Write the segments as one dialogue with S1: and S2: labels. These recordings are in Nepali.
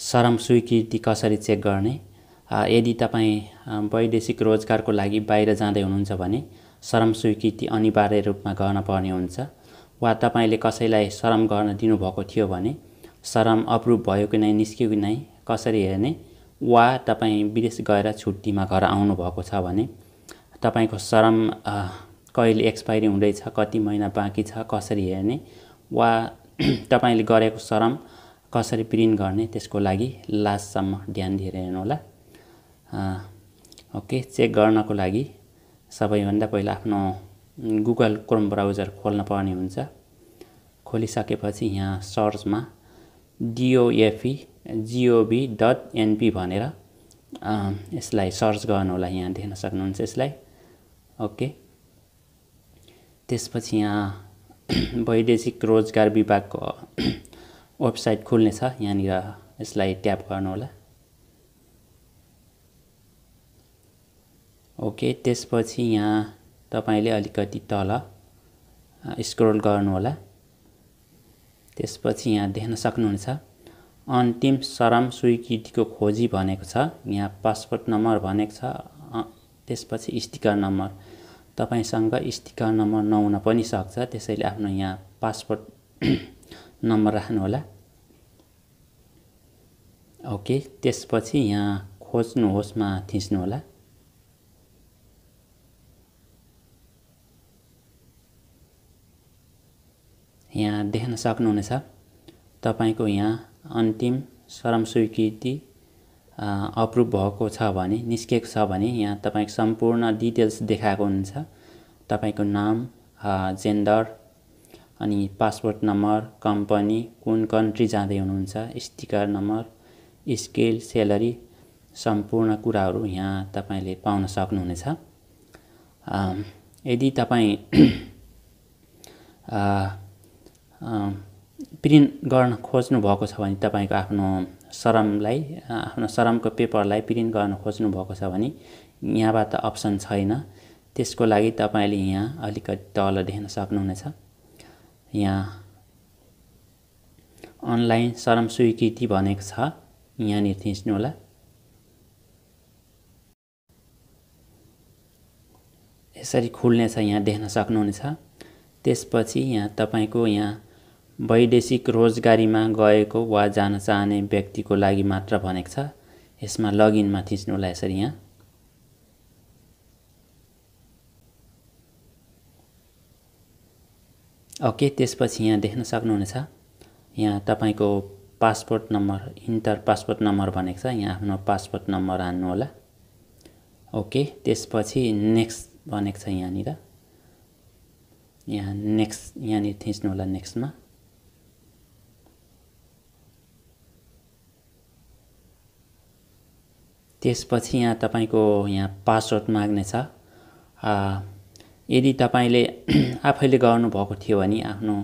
S1: श्रम स्वीकृति कसरी चेक गर्ने। यदि तपाईँ वैदेशिक रोजगारको लागि बाहिर जाँदै हुनुहुन्छ भने श्रम स्वीकृति अनिवार्य रूपमा गर्न पर्ने हुन्छ। वा तपाईँले कसैलाई श्रम गर्न दिनुभएको थियो भने श्रम अप्रुभ भयो कि नै निस्क्यो कि नै कसरी हेर्ने। वा तपाईँ विदेश गएर छुट्टीमा घर आउनुभएको छ भने तपाईँको श्रम कहिले एक्सपायरी हुँदैछ, कति महिना बाँकी छ कसरी हेर्ने। वा तपाईले गरेको श्रम कसरी प्रिन्ट गर्ने त्यसको लागि लास्टसम्म ध्यान दिएर हेर्नुहोला। ओके, चेक गर्नको लागि सबैभन्दा पहिला आफ्नो गुगल क्रोम ब्राउजर खोल्न पर्ने हुन्छ। खोलिसकेपछि यहाँ सर्चमा DOFE.gov.np भनेर यसलाई सर्च गर्नुहोला। यहाँ देख्न सक्नुहुन्छ यसलाई। ओके, त्यसपछि यहाँ वैदेशिक रोजगार विभागको वेबसाइट खुल्नेछ। यहाँनिर यसलाई ट्याप गर्नुहोला। ओके, त्यसपछि यहाँ तपाईले अलिकति तल स्क्रोल गर्नुहोला। त्यसपछि यहाँ देख्न सक्नुहुन्छ अन्तिम श्रम स्वीकृतिको खोजी भनेको छ। यहाँ पासपोर्ट नम्बर भनेको छ। त्यसपछि स्टिकर नम्बर। तपाईसँग स्टिकर नम्बर नहुन पनि सक्छ, त्यसैले आफ्नो यहाँ पासपोर्ट नम्बर राख्नुहोला। ओके, त्यसपछि यहाँ खोज्नुहोस्मा थिच्नुहोला। यहाँ देख्न सक्नुहुनेछ तपाईको यहाँ अन्तिम श्रम स्वीकृति अप्रुभ भएको छ भने, निस्केको छ भने यहाँ तपाईको सम्पूर्ण डिटेल्स देखाएको हुन्छ। तपाईको नाम, जेन्डर, अनि पासपोर्ट नम्बर, कम्पनी, कुन कन्ट्री जाँदै हुनुहुन्छ, स्टिकर नम्बर, स्केल, स्यालेरी, सम्पूर्ण कुराहरू यहाँ तपाईले पाउन सक्नुहुनेछ। यदि तपाईँ प्रिन्ट गर्न खोज्नु भएको छ भने तपाईको आफ्नो श्रमको पेपरलाई प्रिन्ट गर्न खोज्नु भएको छ भने यहाँबाट अप्सन छैन। त्यसको लागि तपाईले यहाँ अलिकति तल देख्न सक्नुहुनेछ। यहाँ अनलाइन श्रम स्वीकृति भनेको छ, यहाँनिर थिच्नु होला। यसरी खुल्नेछ, यहाँ देख्न सक्नुहुनेछ। त्यसपछि यहाँ तपाईको यहाँ वैदेशिक रोजगारीमा गएको वा जान चाहने व्यक्तिको लागि मात्र भनेको छ। यसमा लगइनमा थिच्नु होला यसरी यहाँ। ओके, त्यसपछि यहाँ देख्न सक्नुहुनेछ यहाँ तपाईको passport number, enter passport number भनेको छ। यहाँ आफ्नो पासपोर्ट नम्बर हाल्नु होला। ओके, त्यसपछि नेक्स्ट भनेको छ यहाँनिर। यहाँ नेक्स्ट यहाँनिर थिच्नु होला नेक्स्टमा। त्यसपछि यहाँ तपाईको यहाँ पासवर्ड माग्ने छ। यदि तपाईले आफैले गर्नुभएको थियो भने आफ्नो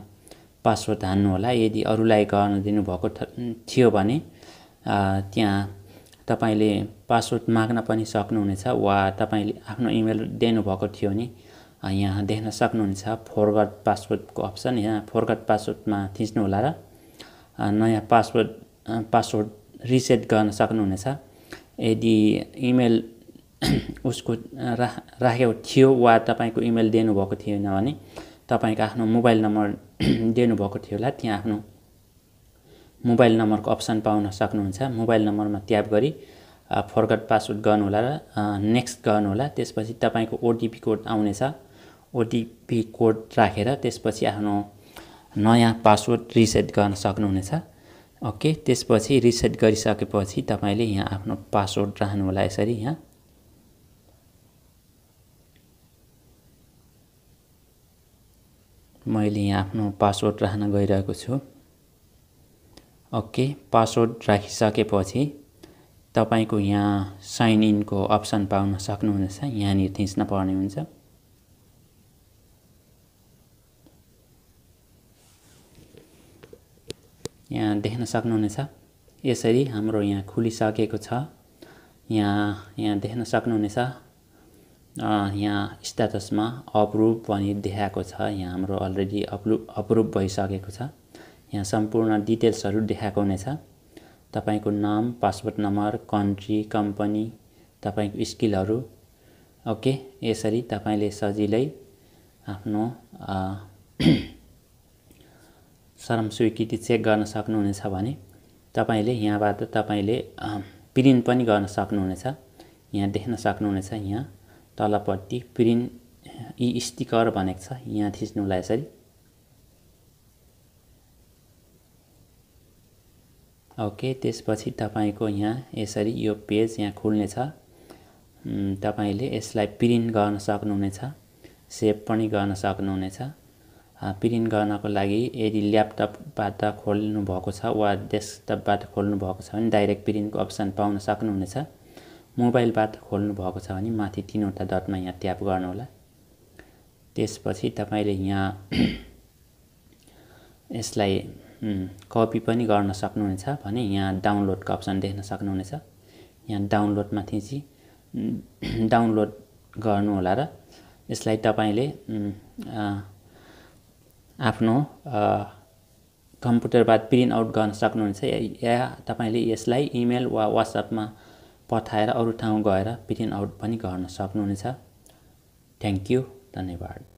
S1: पासवर्ड हाल्नु होला। यदि अरूलाई गर्न दिनुभएको थियो भने त्यहाँ तपाईले पासवर्ड माग्न पनि सक्नुहुनेछ। वा तपाईले आफ्नो इमेल दिनुभएको थियो भने यहाँ देख्न सक्नुहुन्छ फरवर्ड पासवर्डको अप्सन। यहाँ फरवर्ड पासवर्डमा थिच्नु होला र नयाँ पासवर्ड रिसेट गर्न सक्नुहुनेछ। यदि इमेल उसको राखेको थियो वा तपाईको इमेल दिनुभएको थिएन भने तपाईको आफ्नो मोबाइल नम्बर दिनुभएको थियो होला, त्यहाँ आफ्नो मोबाइल नम्बरको अप्सन पाउन सक्नुहुन्छ। मोबाइल नम्बरमा ट्याप गरी फरवर्ड पासवर्ड गर्नु होला र नेक्स्ट गर्नु होला। त्यसपछि तपाईको ओटिपी कोड आउनेछ। ओटिपी कोड राखेर त्यसपछि आफ्नो नयाँ पासवर्ड रिसेट गर्न सक्नुहुनेछ। ओके, त्यसपछि रिसेट गरिसकेपछि तपाईले यहाँ आफ्नो पासवर्ड राख्नु होला यसरी यहाँ। मैले यहाँ आफ्नो पासवर्ड राख्न गइरहेको छु। ओके, पासवर्ड राखिसकेपछि तपाईको यहाँ साइन इनको अप्सन पाउन सक्नुहुनेछ। यहाँनिर थिच्न पर्ने हुन्छ। यहाँ देख्न सक्नुहुनेछ यसरी हाम्रो यहाँ खुलिसकेको छ। यहाँ देख्न सक्नुहुनेछ यहाँ स्ट्याटसमा अप्रुभ भनी देखाएको छ। यहाँ हाम्रो अलरेडी अप्रुभ भइसकेको छ। यहाँ सम्पूर्ण डिटेल्सहरू देखाएको हुनेछ। तपाईको नाम, पासपोर्ट नम्बर, कन्ट्री, कम्पनी, तपाईको स्किलहरू। ओके, यसरी तपाईले सजिलै आफ्नो श्रम स्वीकृति चेक गर्न सक्नुहुनेछ भने तपाईले यहाँबाट तपाईले प्रिन्ट पनि गर्न सक्नुहुनेछ। यहाँ देख्न सक्नुहुनेछ, यहाँ तलपट्टि प्रिन्ट ई स्टिकर भनेको छ, यहाँ थिच्नुला यसरी। ओके, त्यसपछि तपाईको यहाँ यसरी यो पेज यहाँ खुल्नेछ। तपाईले यसलाई प्रिन्ट गर्न सक्नुहुनेछ, सेभ पनि गर्न सक्नुहुनेछ। प्रिन्ट गर्नको लागि यदि ल्यापटपबाट खोल्नु भएको छ वा डेस्कटपबाट खोल्नु भएको छ भने डाइरेक्ट प्रिन्टको अप्सन पाउन सक्नुहुनेछ। मोबाइलबाट खोल्नु भएको छ भने माथि तीनवटा डटमा यहाँ ट्याप गर्नुहोला। त्यसपछि तपाईले यहाँ यसलाई कपी पनि गर्न सक्नुहुनेछ भने यहाँ डाउनलोडको अप्सन देख्न सक्नुहुनेछ। यहाँ डाउनलोडमा थिची डाउनलोड गर्नु होला र यसलाई तपाईले आफ्नो कम्प्युटरबाट प्रिन्ट आउट गर्न सक्नुहुन्छ या तपाईले यसलाई इमेल वा व्हाट्सएपमा पठाएर अरु ठाउँ गएर प्रिन्ट आउट पनि गर्न सक्नुहुनेछ। थ्यांक यू, धन्यवाद।